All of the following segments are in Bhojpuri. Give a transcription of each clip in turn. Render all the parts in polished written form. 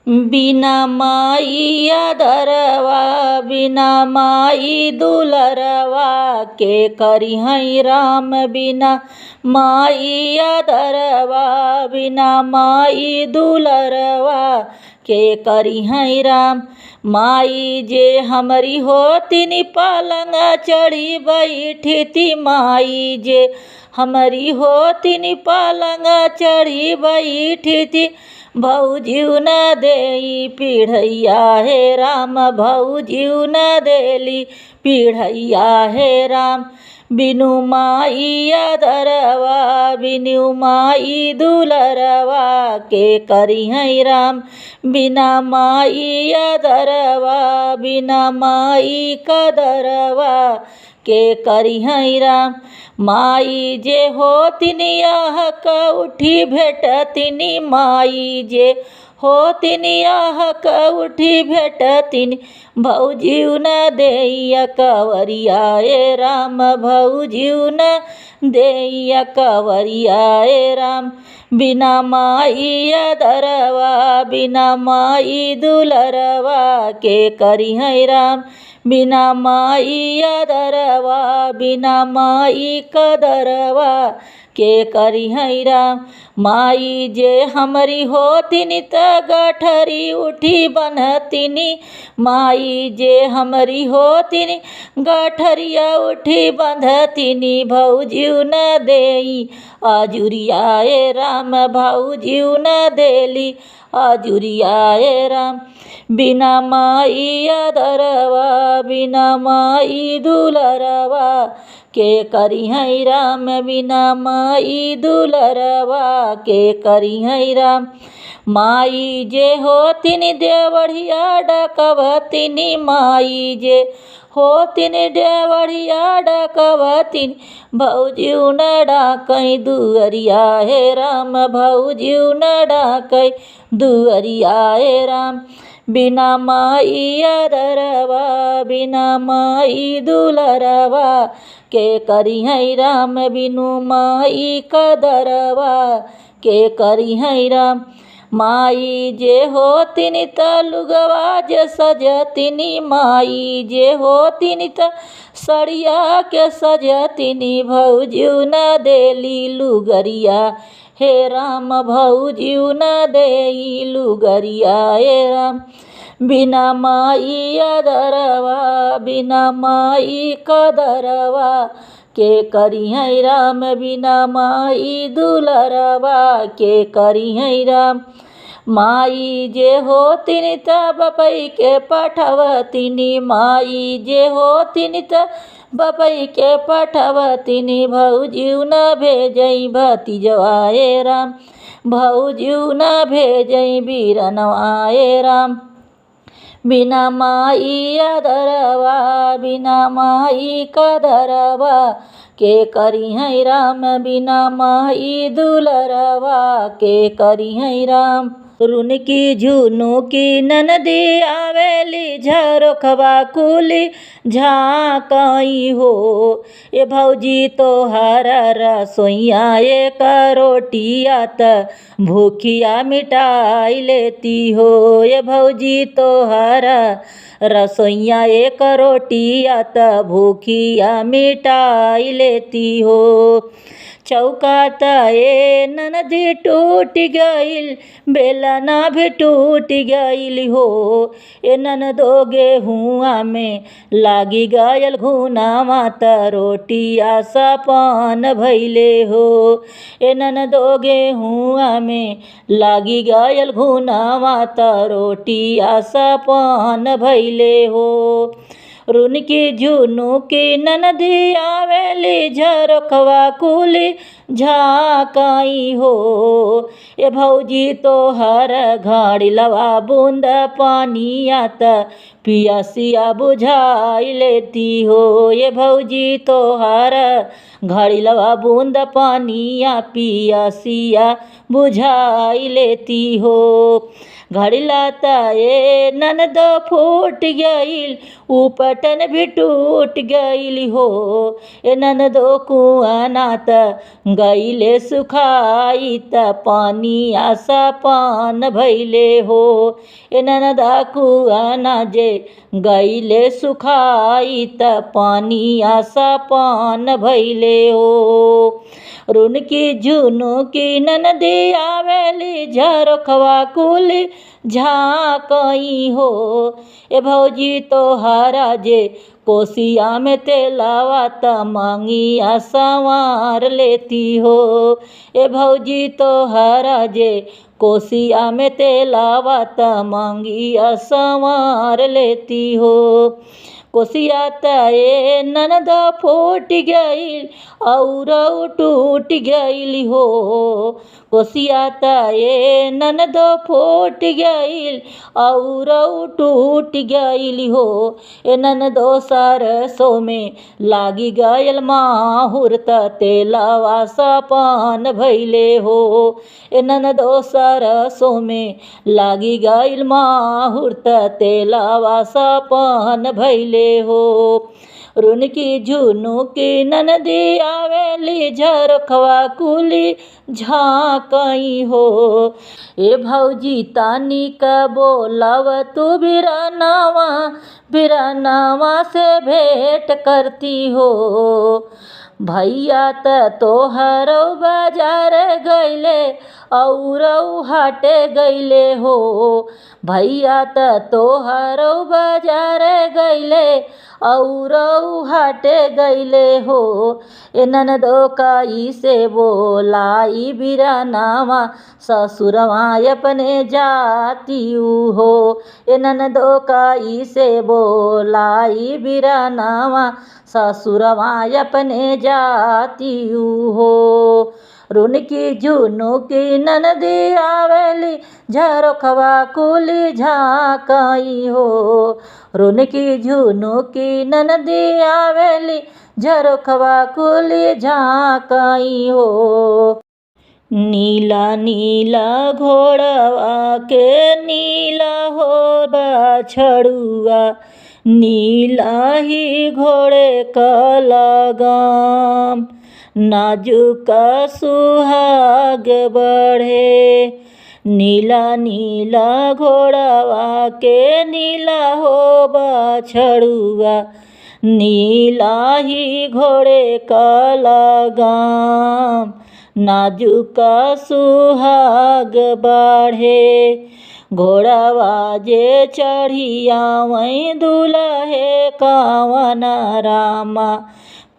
बिना माई आदरवा बिना माई दुलरवा के करिहई राम, बिना माई आदरवा बिना माई दुलरवा के करिहई राम। माई जे हमरी होतिनी पलंग चढ़ी बैठती, माई जे हमरी होतिनी पलंग चढ़ी बैठती, भौजी न देई पिढ़ैया हे राम, भौजी न देली पिढ़ैया हे राम। बिनु माई आदरवा बिनु माई दुलरवा के करिहई राम, बिना माई आदरवा बिना माई कदरवा के करिहई राम। माई जे होतिनी आह उठी भेटतिनी, माई जे होतिनी आह उठी भेटतिनी, भौजी न देई कवरिया ए राम, भौजी न देई कवरिया ए राम। बिना माई आदरवा बिना माई दुलरवा के करिहई राम, बिना माई आदरवा बिना माई कदरवा के करिहई राम। माई जे हमरी होतिनी त गठरी उठी बन्हतिनी, माई जे हमरी होतिनी गठरिया उठी बंधतिनी, भौजी न देई अजुरिया ए राम, भौजी न देली अजुरिया ए राम। बिना माई आदरवा बिना माई दुलरवा के करिहई राम, बिना माई दुलरवा के करिहई राम। माई जे होतिनी देवढ़िया डकवतिनी, माई जे होतिनी देवढ़िया डकवतिनी, भौजी न डाकई दुअरिया हे राम, भौजी न डाकई दुअरिया हे राम। बिना माई आदरवा बिना माई दुलरवा के करिहई राम, बिनु माई कदरवा के करिहई राम। माई जे होतिनी त लुगवा जे सजतिनी, माई जे होतिनी त सड़िया के सजतिनी, भौजी न देली लुगरिया हे राम, भौजी न देई लुगरिया हे राम। बिना माई आदरवा बिना माई कदरवा के करिहई राम, बिना माई दुलरवा के करिहई राम। माई जे होतिनी त बपई के पठवतिनी, माई जे होतिनी त बपई के पठवतिनी, भौजी न भेजई भतीजवा ए राम, भौजी न भेजई बीरनवा ए राम। बिना माई आदरवा बिना माई कदरवा के करिहई राम, बिना माई दुलरवा के करिहई राम। रुनकी झुनुकी ननदी आवेली झरोखवा कुली झाँकई हो, ए भौजी तोहर रसोइया एक रोटिया त भूखिया मिटाई लेती हो, ए भौजी तोहर रसोइया एक रोटिया त भूखिया मिटाई लेती हो। चौका त ए ननदी टूट गइल बेलना भी टूट गइल हो, ए ननदो गेहुआ में लागी गयल घुनावा त रोटिया सपन भइले हो, ए ननदो गेहुआ में लागी गयल घुनावा त रोटिया सपन भइले हो। रुनकी झुनुकी ननदी आवेली झरोखवा कुली झाँकई हो, ए भौजी तोहर घड़ी लवा बूंद पानिया त पियासिया बुझाई लेती हो। ये भौजी तोहार घड़िलवा बूंद पानिया पियासिया बुझाई लेती हो। घड़िला त ए ननद फूट गईल उपटन भी टूट गईल हो। ए ननदो कुआना त गईले सुखाई त पानी आसा पान भैले हो। ए ननदा कुआना जे गईले सुखाई त पानी आसा पान भैले हो। रुनकी झुनुकी ननदी आवेली झरोखवा कुल झाँकई हो। ए भौजी तोहारा जे कोसिया में तेलावा त मांगिया संवार लेती हो। ए भौजी तोहारा जे कोसिया में तेलावा त मांगिया संवार लेती हो। कोसिया त ए ननद फूट गईल और टूट गईल हो। कोसिया त ए ननद फूट गईल और टूट गईल हो। ए ननदो सरसों में लागी गयल माहुर त तेलावा सपान भैले हो। ए ननदो सरसों में लागी गईल माहुर त तेलावा सपान भैले हो। रुनकी झुनुकी ननदी आवेली झरोखवा कुली झाँकई हो। ए भौजी तानी का बोलाव तू बिरनावा बिरनावा से भेंट करती हो। भैया त तोहरो बाजार गईले और हाटे गईले हो। भैया त तोहरो बाजार गईले और हाटे गईले हो। ए ननदो काई से बोलाई बिरनावा ससुरवा अपने जाती हो। ए ननदो काई से बोलाई बिरनावा ससुरवा अपने जाती हो। रुनकी झुनुकी ननदी आवेली झरोखवा कुली झाँकई हो। रुनकी झुनुकी ननदी आवेली झरोखवा कुली झाँकई हो। नीला नीला घोड़वा के नीला हो बछड़ुआ नीला ही घोड़े का लगाम नाजुक सुहाग बढ़े। नीला नीला घोड़वा के नीला हो बछड़ुआ नीला ही घोड़े का लगाम नाजुक सुहाग बढ़े। घोड़वा जे चढ़िया वहीं दुल्हे कावन रामा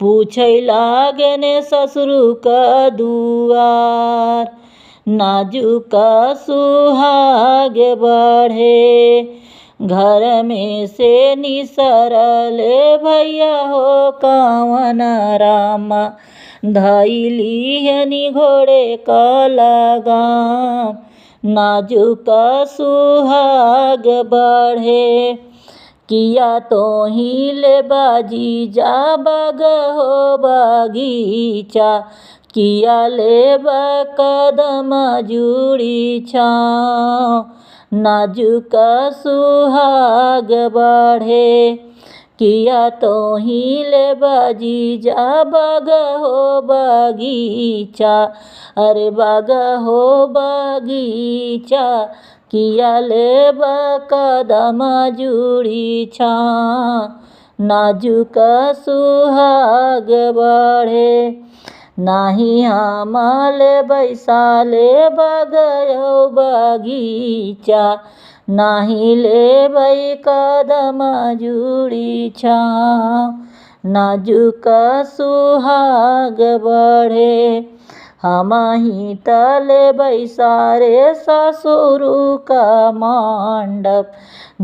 पूछै लागने ससुरु का दुआर नाजुक सुहाग बढ़े। घर में से निसरल भैया हो कावन रामा धैली हनी घोड़े का लगाम नाजुक सुहाग बढ़े। किया तो ही ले बाजी जा बाग हो बगीचा किया ले कदम जुड़ी छाँव नाजुक सुहाग बढ़े। किया तो ही ले बाजी जा बाग हो बगीचा अरे बाग हो बगीचा किया ले कदम जुड़ी छाँव नाजुक सुहाग बढ़े। नाही हम ले बैसाले बगयो बगीचा नाही लेबै कदम जुड़ी छाँव नाजुक सुहाग बढ़े। हम ही तले बैसारे ससुरु का मंडप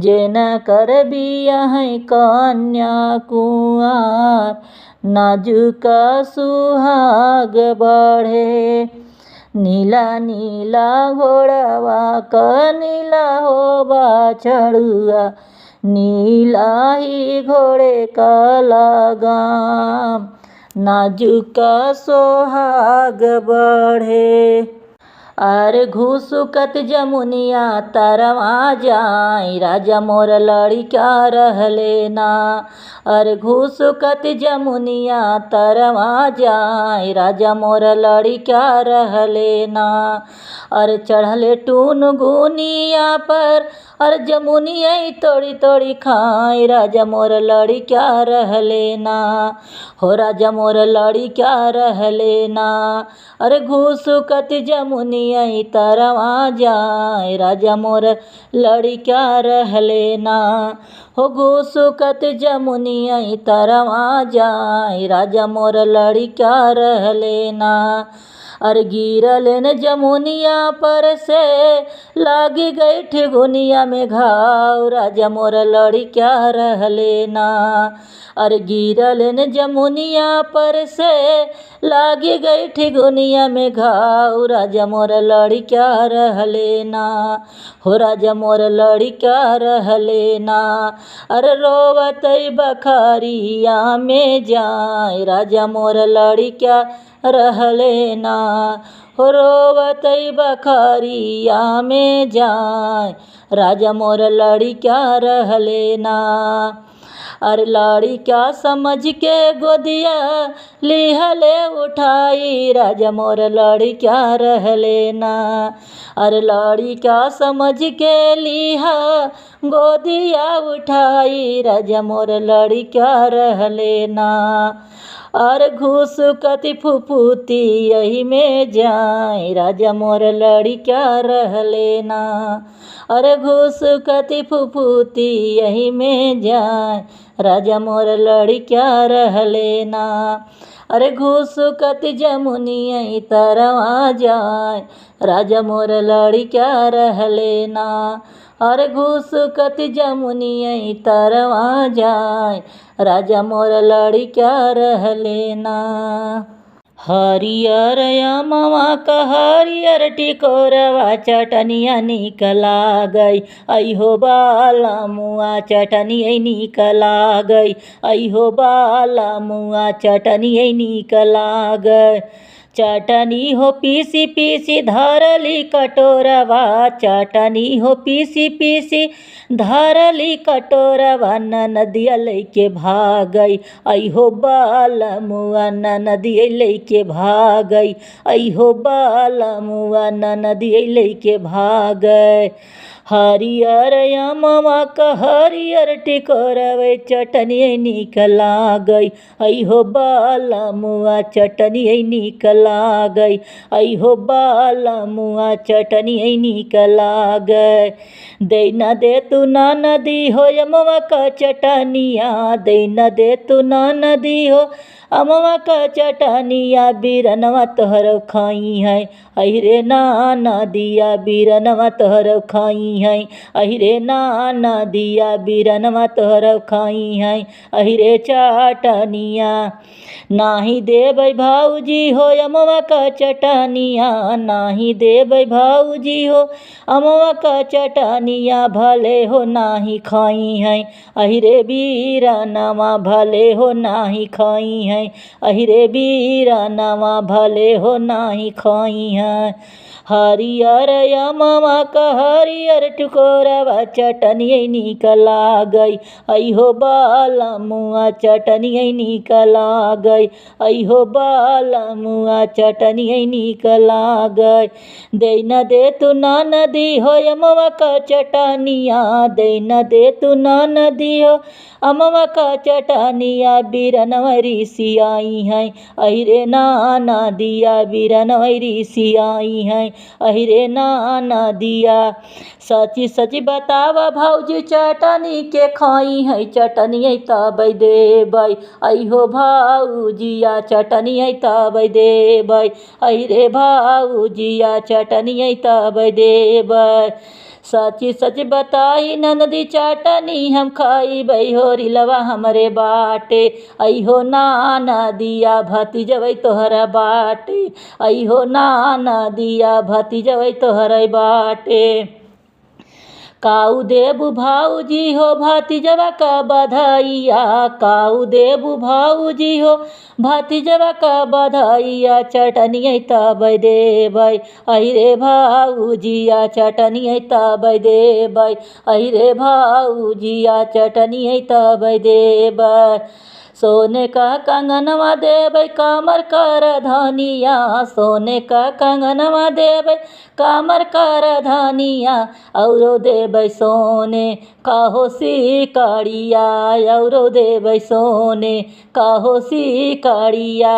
जेन कर बियाह कन्या कुंवार नाजुक सुहाग बढ़े। नीला नीला घोड़वा क नीला हो बछड़ुआ नीला ही घोड़े का लगाम, नाजुक सोहाग बढ़े। अरे घुसुकत जमुनिया तरवा जाई, राजा मोर लड़िका रहले ना। अरे घुसुकत जमुनिया तरवा जाई, राजा मोर लड़िका रहले ना। अरे चढ़ले टून गुनिया पर, अरे जमुनिया तोड़ी तोड़ी खाई, राजा मोर लड़िका रहले ना। हो राजा मोर लड़िका रहले ना। अरे घुसुकत जमुनिया तरवा जाए, राजा मोर लड़िका रहले ना। हो घुसुकत जमुनिया तरवा जाए, राजा मोर लड़िका रहले ना। अरे गिरल न जमुनिया पर से, लागी गई ठिगुनिया में घाव, राजा मोर लड़िका रहले ना। अरे गिरल न जमुनिया पर से, लागी गई ठिगुनिया में घाव, राजा मोर लड़िका रहले ना। हो राजा मोर लड़िका रहले ना। अरे रोवत बखरिया में जाए, राजा मोर लड़िका रहले ना। हो रोवत बखरिया में जाए, राजा मोर लड़िका रहले ना। अरे लड़िका समझ के गोदिया लिहले उठाई, राजा मोर लड़िका रहले ना। अरे लड़िका समझ के लिहा गोदिया उठाई, राजा मोर लड़िका रहले ना। अरे घुसुकत फुफुती यही में जाए, राजा मोर लड़िका रहले ना। अरे घुसुकत फुफुती यही में जाए, राजा मोर लड़िका रहले ना। अरे घुसुकत जमुनिया तरवा जाए, राजा मोर लड़िका रहले ना। अरे घुसुकत जमुनिया तरवा जाए, राजा मोर लड़िका रहले ना। हरियर अमवा क हरियर टिकोरवा, चटनिया निक लागै, अइहो बालमुआ चटनिया निक लागै, अइहो बालमुआ चटनिया निक लागै। चटनी हो पीसी पीसी धरली कटोरवा, चटनी हो पीसी पीसी धरली कटोरवा, ननदिया लैके भागई, अइहो बालमुआ ननदिया लैके भागई, अइहो बालमुआ ननदिया लैके भागई। हरियर अमवा क हरियर टिकोरवे, चटनी निक लागै, अइहो बालमुआ चटनी निक लागै, अइहो बालमुआ चटनी निक लागै। दै न दे तू ननदी हो अमवा क चटनिया, दै न दे तू ननदी हो अमवा क चटनिया, बिरनवा तोहर खाई है, अहिरे ननदिया बिरनवा तोहर खाई है, अहिरे ननदिया बिरनवा तोहर खाई है, अहिरे चटनिया। नाही देबै भाउजी हो अमवा क चटनिया, नाही देबै भाउजी हो अमवा क चटनिया, भले हो नाही खाई है, अहिरे बीरनवा भले हो नाही खाई है, अहिरे बीरनवा भले हो नाही खाई है। हरियर अमवा क हरियर टिकोरवा, चटनी निक लागै, अइहो बालमुआ चटनी निक लागै, अइहो बालमुआ चटनी निक लागै। दै न दे तू ननदी हो अमवा क चटनिया, दै न दे तू ननदी हो अमवा क चटनिया, बिरनवा रिसियाई है, अहिरे ननदिया बिरनवा रिसियाई है, अहिरे ननदिया। सची सची बतावा भौजी चटनी के खाई है, चटनी तब देबै, अइहो भाउजिया चटनी तब देबै, अहिरे भाउजिया चटनी तब देबै। सची सच बताई ननदी चटनी हम खइबै, हो रिलवा हमरे बाटे, अइहो ननदिया भतीजबै तोहरा बाटे, अइहो ननदिया भतीजबै तोहरा बाटे। काऊ देबू भाऊजी हो भातिजवा का बधाइया, काऊ देबू भाऊजी हो भातिजवा का बधाइया, चटनिया तब देबै अहि रे भाऊजिया, चटनिया तब देबै अहि रे भाऊजिया, चटनिया तब देबै। सोने का कंगनवा देबै कमर कर धनिया, सोने का कंगनवा देबै कमर कर धनिया, औरो देबै सोने कहो सिकड़िया, औरो देबै सोने कहो सिकड़िया।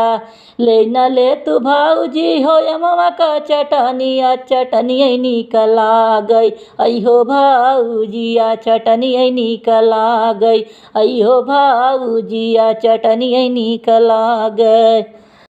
ले न ले तू भाऊजी हो अमवा का चटनिया, चटनिया नीक लागै अइहो भाऊजिया, चटनिया नीक लागै अइहो भाऊजिया, चटनिया नीक लागै।